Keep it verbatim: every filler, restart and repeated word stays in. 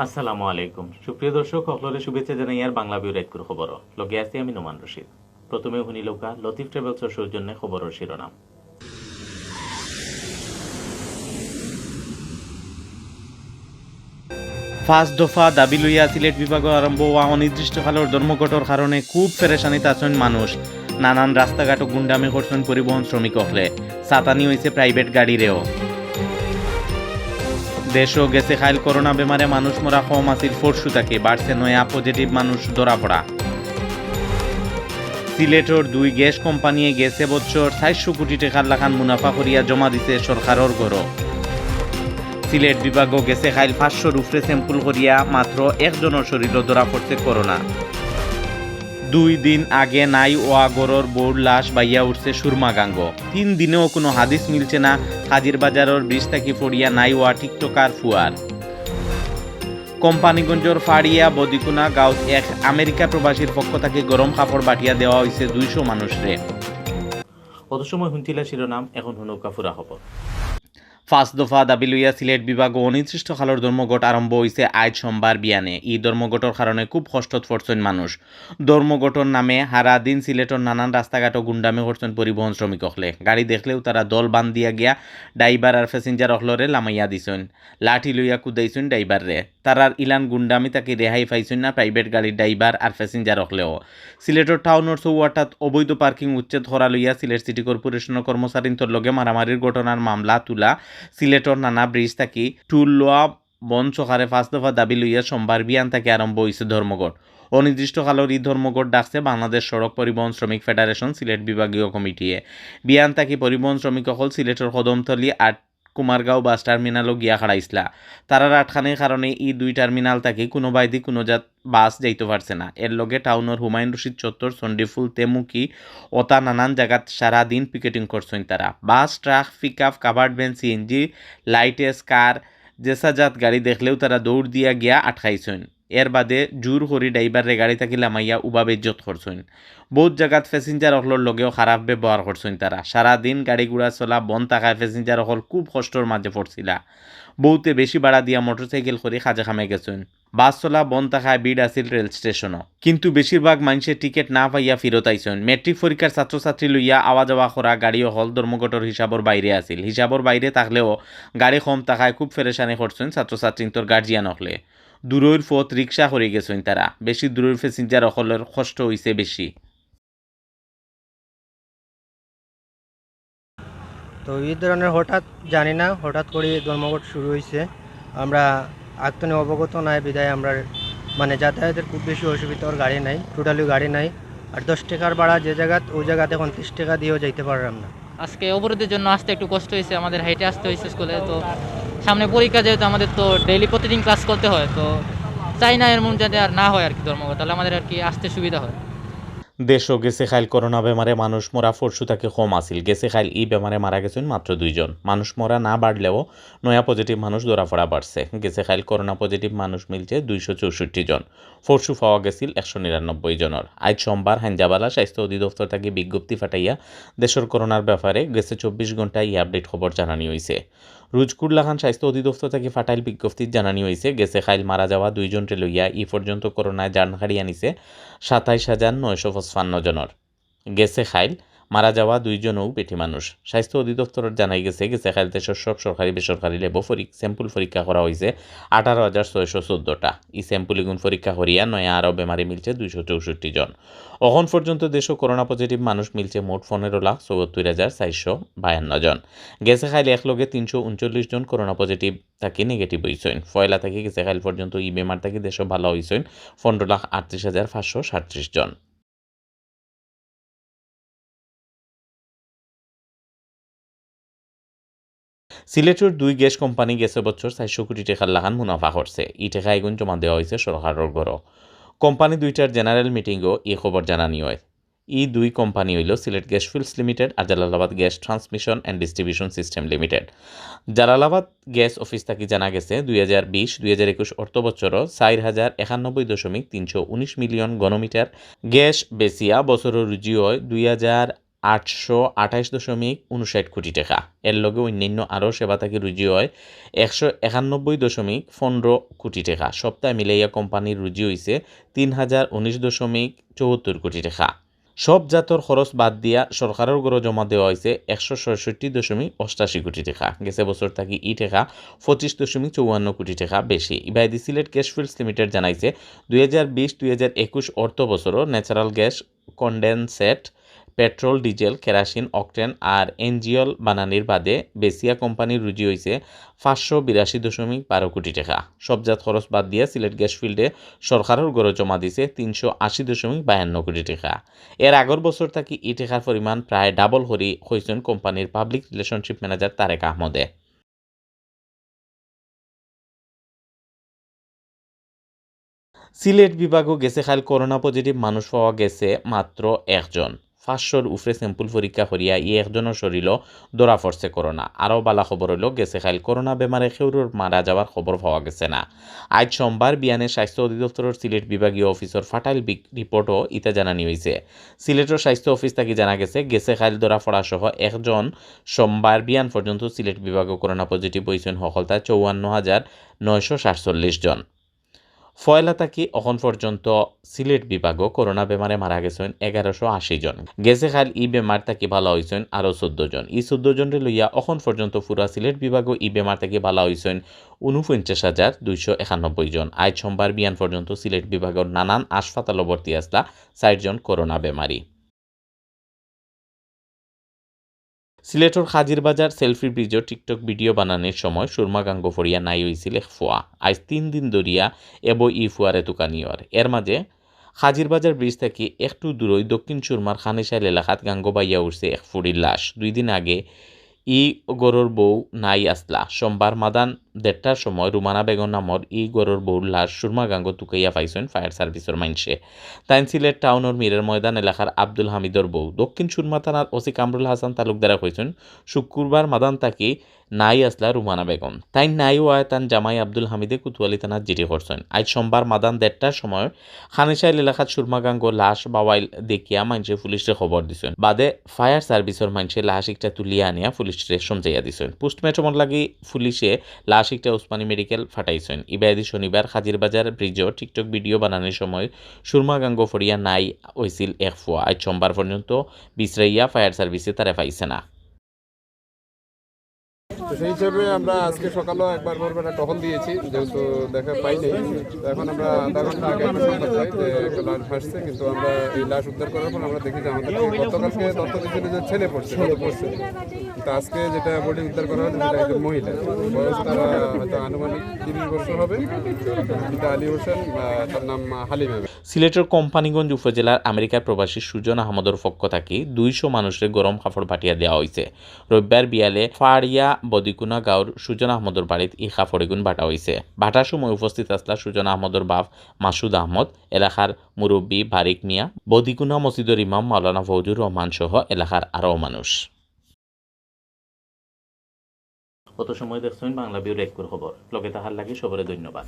আসসালামু আলাইকুম। সুপ্রিয় দর্শক, হকলরে শুভেচ্ছা জানাইয়ার বাংলা ভিউ রাইতকুর খবর। লগে আছি আমি নোমান রশিদ। প্রথমে হুনিলউক্কা লতিফ ট্রাভেলসর সৌজন্যে খবরর শিরোনাম। পাঁচ দফা দাবি লইয়া সিলেট বিভাগো আরম্ভ অওয়া অনির্দিষ্টকালর ধর্মঘটর কারণে খুব পেরেশানিত আছইন মানুষ। নানান রাস্তাঘাটো গুন্ডামি করছইন পরিবহন শ্রমিক অকলে। সাতানি অইছে প্রাইভেট গাড়িরেও। দেশো গেছে কাইল করোনা বেমারে মানুষ মরা কম আছিল, পরশু থাকি বাড়ছে নয়া পজিটিভ মানুষ ধরা পড়া। সিলেটর দুই গ্যাস কোম্পানিয়ে গেছে বছর চাইরশো কোটি টেকার লাখান মুনাফা করিয়া জমা দিছে সরকারর ঘরো। সিলেট বিভাগো গেছে কাইল পাঁচশোর উপরে স্যাম্পল করিয়া মাত্র একজনর শরীরো ধরা পড়ছে করোনা। দুই দিন আগে নাই অওয়া ঘরর বউর লাশ বাইয়া উঠছে সুরমা গাঙ্গো। তিন দিনেও কুনু হাদিস মিলছে না কাজির বাজারর ব্রিজ থাকি পড়িয়া নাই অওয়া টিকটকার ফুয়ার। কোম্পানীগঞ্জর ফাড়িয়া বদিকুনা গাঁওত এক আমেরিকা প্রবাসীর পক্ষ থাকি গরম কাপড় বাটিয়া দেওয়া অইছে দুইশো মানুষরে। অত সময় হুনছিলা শিরোনাম, এখন হুনউক্কা পুরা খবর। পাঁচ দফা দাবি লইয়া সিলেট বিভাগো অনির্দিষ্টকালর ধর্মঘট আরম্ভ অইছে আইজ সোমবার বিয়ানে। ই ধর্মঘটর কারণে খুব কষ্টত পড়ছইন মানুষ। ধর্মঘটর নামে হারা দিন সিলেটর নানান রাস্তাঘাটো গুন্ডামি করছইন পরিবহন শ্রমিক অকলে। গাড়ি দেখলেউ তারা দল বান্ধিয়া গিয়া ড্রাইভার আর প্যাসেঞ্জার অকলরে লামাইয়া দিছইন। লাঠি লইয়া কুদাইছইন ড্রাইভাররে। তারার ইলান গুন্ডামি থাকি রেহাই পাইছইন না প্রাইভেট গাড়ির ড্রাইভার আর প্যাসেঞ্জার অকলেও। সিলেটর টাউনর চৌহাট্টাত অবৈধ পার্কিং উচ্ছেদ করা লইয়া সিলেট সিটি কর্পোরেশনর কর্মচারীন্তর লগে মারামারির ঘটনার মামলা তুলা সিলেটর নানা ব্রিজ থাকি টুল লওয়া বন্ধ সরকারে পাঁচ দফা দাবি লইয়া সোমবার বিয়ান থাকি আরম্ভ অইছে ধর্মঘট। অনির্দিষ্টকালর ই ধর্মঘট ডাকছে বাংলাদেশ সড়ক পরিবহন শ্রমিক ফেডারেশন সিলেট বিভাগীয় কমিটিয়ে। বিয়ান থাকি পরিবহন শ্রমিক অকল সিলেটর কদমতলী আর কুমারগাঁও বাস টার্মিনালো গিয়া খাড়াইছলা। তারার আটকানির কারণে ই দুই টার্মিনাল থাকি কুনুবায়দি কুনু জাত বাস যাইতো পারছে না। এর লগে টাউনর হুমায়ুন রশিদ চত্বর, সন্ডিফুল, তেমুকি অতা নানান জাগাত সারা দিন পিকেটিং করছইন তারা। Bus, truck, pickup, covered van, CNG, LiteAce, car, যেসা জাত গাড়ি দেখলেউ তারা দৌড় দিয়া গিয়া আটকাইছইন। এর বাদে জোর করি ড্রাইভাররে গাড়ি থাকি লামাইয়া উবা বেইজ্জত করছইন। বউত জাগাত প্যাসেঞ্জার অকলর লগেও খারাপ ব্যবহার করছইন তারা। সারা দিন গাড়ি ঘোড়া চলা বন্ধ থাকায় প্যাসেঞ্জার অকল খুব কষ্টর মাঝে পড়ছিলা। বউতে বেশি ভাড়া দিয়া মোটরসাইকেল করি কাজে কামে গেছইন। বাস চলা বন্ধ থাকায় ভিড় আছিল রেল স্টেশনো। কিন্তু বেশিরভাগ মানষে টিকেট না পাইয়া ফিরত আইছইন। মেট্রিক পরীক্ষার ছাত্রছাত্রী লইয়া আওয়া যাওয়া করা গাড়ি অকল ধর্মঘটর হিসাবর বাইরে আছিল। হিসাবর বাইরে থাকলেও গাড়ি কম থাকায় খুব পেরেশানি করছইন ছাত্রছাত্রীন্তর গার্জিয়ান অকলে। দূরইর পথ রিক্সা করি গেছইন তারা। বেশি দূরইর প্যাসেঞ্জার অকলর কষ্ট অইছে বেশি। তো এই ধরনের হঠাৎ জানি না, হঠাৎ করে ধর্মঘট শুরু হইছে। আমরা আগ তনে অবগত নাই বিধায় আমরা মানে যাতায়াতের খুব বেশি অসুবিধা, ওর গাড়ি নাই, টোটালি গাড়ি নাই। আর দশ টাকার ভাড়া যে জায়গাত, ওই জায়গাতে এখন তিরিশ টাকা দিয়েও যাইতে পারলাম না। আজকে অবরোধের জন্য আসতে একটু কষ্ট হয়েছে, আমাদের হেঁটে আসতে হয়েছে স্কুলে। তো সামনে পরীক্ষা, যেহেতু আমাদের তো ডেইলি প্রতিদিন ক্লাস করতে হয়, তো চাই না এমন যাতে আর না হয় আর কি ধর্মঘট, তাহলে আমাদের আর কি আসতে সুবিধা হয়। দেশো গেছে কাইল করোনা বেমারে মানুষ মরা পরশু থাকি কম আছিল। গেছে কাইল ই বেমারে মারা গেছইন মাত্র দুইজন। মানুষ মরা না বাড়লেও নয়া পজিটিভ মানুষ ধরা পড়া বাড়ছে। গেছে কাইল করোনা পজিটিভ মানুষ মিলছে দুইশো চৌষট্টি জন। পরশু পাওয়া গেছিল একশো নিরানব্বই জনর। আইজ সোমবার হাইঞ্জাবালা স্বাস্থ্য অধিদপ্তর থাকি বিজ্ঞপ্তি ফাটাইয়া দেশর করোনার ব্যাপারে গেছে চব্বিশ ঘন্টায় ই আপডেট খবর জানানি অইছে। রুজকুর লাখান স্বাস্থ্য অধিদপ্তর থাকি ফাটাইল বিজ্ঞপ্তিত জানানি অইছে, গেছে কাইল মারা যাওয়া দুইজনরে লইয়া ই পর্যন্ত করোনায় জান কাড়িয়া নিছে সাতাইশ হাজার নয়শো পঁচপান্ন জনর। গেছে কাইল মারা যাওয়া দুইজনও বেটি মানুষ। স্বাস্থ্য অধিদপ্তরর জানাই গেছে, গেছে কাইল দেশর সব সরকারি বেসরকারি ল্যাবো পরীক-, স্যাম্পল পরীক্ষা করা অইছে আঠারো হাজার ছয়শো চৌদ্দটা। ই স্যাম্পল ইগুন পরীক্ষা করিয়া নয়া আরও বেমারি মিলছে দুইশো চৌষট্টি জন। অখন পর্যন্ত দেশো করোনা পজিটিভ মানুষ মিলছে মোট পনেরো লাখ চুয়াত্তর হাজার চারশো বায়ান্ন জন। গেছে কাইল একলগে তিনশো ঊনচল্লিশ জন করোনা পজিটিভ থাকি নেগেটিভ অইছইন। পয়লা থাকি গেছে কাইল পর্যন্ত ই বেমার থাকি দেশো ভালা অইছইন পনেরো লাখ আটত্রিশ হাজার পাঁচশো সাতত্রিশ জন। সিলেটর দুই গ্যাস কোম্পানি গেছে বছর চারশো কোটি টেকার লাখান মুনাফা করছে। ই টেকা ইগুন জমা দেওয়া অইছে সরকারর ঘরো। কোম্পানি দুইটার জেনারেল মিটিংও ই খবর জানানি অয়। ই দুই কোম্পানি অইল সিলেট গ্যাস ফিল্ডস লিমিটেড আর Jalalabad gas transmission and distribution system limited. Jalalabad gas office থাকি জানা গেছে, দুই হাজার বিশ দুই হাজার একুশ অর্থ বছরও চার হাজার একানব্বই দশমিক তিনশো উনিশ মিলিয়ন ঘনমিটার গ্যাস বেচিয়া বছরর রুজি অয় দুই হাজার আটশো আঠাইশ দশমিক উনষাট কোটি টেকা। এর লগে অন্যান্য আরও সেবা থাকি রুজি অয় একশো একানব্বই দশমিক পনেরো কোটি টেকা। সপ্তাহ মিলাইয়া কোম্পানির রুজি অইছে তিন হাজার উনিশ দশমিক চুয়াত্তর কোটি টেকা। সব জাতর খরচ বাদ দিয়া সরকারর গরো জমা দেওয়া অইছে একশো ছয়ষট্টি দশমিক অষ্টাশি কোটি টেকা। গেছে বছর থাকি ই টেকা পঁচিশ দশমিক চুয়ান্ন কোটি টেকা বেশি। ইবায়দি সিলেট গ্যাস ফিল্ডস লিমিটেড জানাইছে, দুই হাজার বিশ দুই হাজার একুশ অর্থ বছরও natural gas, condensate, petrol, diesel, kerosene, octane আর এনজিএল বানানির বাদে বেচিয়া কোম্পানির রুজি অইছে পাঁচশো বিরাশি দশমিক বারো কোটি টেকা। সব জাত খরচ বাদ দিয়া সিলেট গ্যাস ফিল্ডে সরকারর গরো জমা দিছে তিনশো আশি দশমিক বায়ান্ন কোটি টেকা। এর আগর বছর থাকি ই টেকার পরিমাণ প্রায় ডাবল করি কইছইন কোম্পানির পাবলিক রিলেশনশিপ ম্যানেজার তারেক আহমদে। সিলেট বিভাগও গেছে কাইল করোনা পজিটিভ মানুষ পাওয়া গেছে মাত্র একজন। পাঁচশোর উপরে স্যাম্পল পরীক্ষা করিয়া ই একজনর শরীরও ধরা পড়ছে করোনা। আরও বালা খবর অইলো, গেছে কাইল করোনা বেমারে কেউরর মারা যাওয়ার খবর পাওয়া গেছে না। আইজ সোমবার বিয়ানে স্বাস্থ্য অধিদপ্তরর সিলেট বিভাগীয় অফিসর ফাটাইল বিক-, রিপোর্টও ইতা জানানি অইছে। সিলেটর স্বাস্থ্য অফিস থাকি জানা গেছে, গেছে কাইল ধরা পড়া সহ একজন সোমবার বিয়ান পর্যন্ত সিলেট বিভাগও করোনা পজিটিভ অইছইন হকলতা চুয়ান্ন হাজার নয়শো সাতচল্লিশ জন। পয়লা থাকি অখন পর্যন্ত সিলেট বিভাগও করোনা বেমারে মারা গেছইন এগারোশো আশি জন। গেছে কাইল ই বেমার থাকি বালা অইছইন আরও চৌদ্দ জন। ই চৌদ্দ জনরে লইয়া অখন পর্যন্ত পুরা সিলেট বিভাগও ই বেমার থাকি বালা অইছইন ঊনপঞ্চাশ হাজার দুইশো একানব্বই জন। আইজ সোমবার বিয়ান পর্যন্ত সিলেট বিভাগর নানান হাসপাতালো ভর্তি আছলা চাইর জন করোনা বেমারি। সিলেটর কাজিরবাজার সেলফি ব্রিজও TikTok ভিডিও বানানির সময় সুরমা গাঙ্গো ফড়িয়া নাই অইছিল এক ফুয়া। আইজ তিন দিন ধরিয়া এবো ই ফুয়ারে তুকানি অর। এর মাঝে কাজিরবাজার ব্রিজ থাকি একটু দূরই দক্ষিণ সুরমার খানিশাইল এলাকাত গাঙ্গো বাইয়া উঠছে এক ফুড়ির লাশ। দুই দিন আগে ই ঘরর বউ নাই আছলা। সোমবার মাদান দেড়টার সময় রুমানা বেগম নামর ই ঘরর বউর লাশ সুরমা গাঙ্গো তুকাইয়া পাইছইন ফায়ার সার্ভিসর মাইনষে। তাইন সিলেট টাউনর মিরের ময়দান এলাকার আব্দুল হামিদর বউ। দক্ষিণ সুরমা থানার ওসি কামরুল হাসান তালুকদারে কইছইন, শুক্রবার মাদান থাকি নাই আছলা রুমানা বেগম। তাইন নাই অওয়ায় তান জামাই আব্দুল হামিদে কোতোয়ালি থানাত জিডি করছইন। আইজ সোমবার মাদান দেড়টার সময় খানিশাইল এলাকাত সুরমা গাঙ্গো লাশ বাওয়াইল দেখিয়া মাইনষে পুলিশরে খবর দিছইন। বাদে ফায়ার সার্ভিসর মাইনষে লাশ একটা তুলিয়া আনিয়া পুলিশরে সমঝাইয়া দিছইন। পোস্টমর্টমর লাগি পুলিশে লাশ একটা উসমানী মেডিকেল ফাটাইছইন। ইবায়দি শনিবার কাজিরবাজার ব্রিজও TikTok ভিডিও বানানির সময় সুরমা গাঙ্গো ফড়িয়া নাই অইছিল এক ফুয়া। আইজ সোমবার পর্যন্ত বিছরাইয়া ফায়ার সার্ভিসে তারে পাইছে না। তো সেই হিসাবে আমরা আজকে সকালেও একবার ভোরবেলা টহল দিয়েছি, যেহেতু দেখা পাইনি। তো এখন আমরা আধা ঘন্টা আগে একটা সংবাদ পাই যে একটা লাশ ভাসছে, কিন্তু আমরা এই লাশ উদ্ধার করার পর আমরা দেখি যে আমাদের গতকালকে তথ্য দিয়েছিল যে ছেলে পড়ছে, গত পরশু। কিন্তু আজকে যেটা বডি উদ্ধার করা হয়েছে সেটা একজন মহিলা, বয়স তার হয়তো আনুমানিক তিরিশ বছর হবে। এটা আলী হোসেন, আহ, তার নাম হালিমা। সিলেটর কোম্পানীগঞ্জ উপজেলার আমেরিকার প্রবাসী সুজন আহমদর পক্ষ থাকি দুইশো মানুষরে গরম কাপড় বাটিয়া দেওয়া অইছে। রবিবার বিয়ালে ফাড়িয়া বদিকুনা গাঁওর সুজন আহমদর বাড়িত ই কাপড় এগুন বাটা অইছে। বাটার সময় উপস্থিত আছলা সুজন আহমদর বাপ মাসুদ আহমদ, এলাকার মুরব্বী বারিক মিয়া, বদিকুনা মসজিদর ইমাম মাওলানা ফৌজুর রহমান সহ এলাকার আরও মানুষ। অত সময় দেখছইন বাংলা ভিউর একুর খবর। লগে থাকার লাগি সবরে ধন্যবাদ।